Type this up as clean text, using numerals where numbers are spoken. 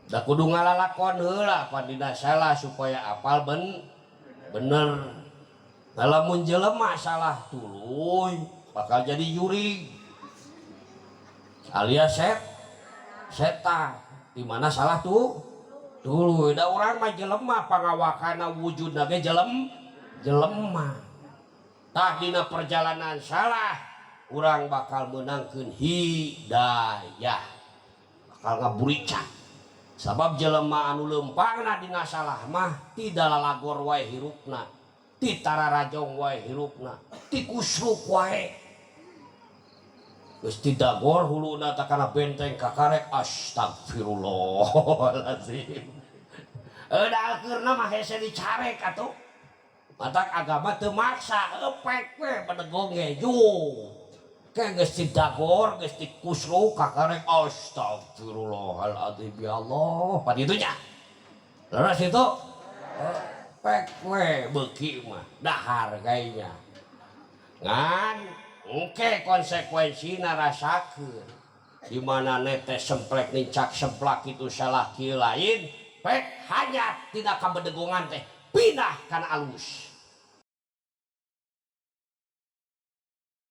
Da kudu ngalalakon heula pan dina salah supaya apal bener. Nah, lamun jelema salah tuluy bakal jadi jurig alias setan. Di mana salah tuh tuluy, da urang mah jelema, pangawakana wujudna ge jelema. Tah, dina perjalanan salah urang bakal meunangkeun hidayah, bakal ngaburicak, sabab jelema anu leumpangna dina salah mah tidak lalagor wae hirupna, ti tararajong wae hirupna, ti kusruk wae. Geus ti dagor huluna ta kana benteng kakarek, astagfirullahalazim. Da akhirna mah hese dicarek atuh. Matak agama teu maksa, epek we bedegong ge jung. Ke geus ti dagor, geus ti kusruk kakarek, astagfirullahaladzim, ya Allah. Pan kitu nya. Leres itu? Pek we beuki mah dahar kayaknya. Ngan engke konsekuensina rasakeun. Di mana netes semplek nincak semplak itu salah kieu lain, pek hanya tina kabedegongan teh pindah kana alus.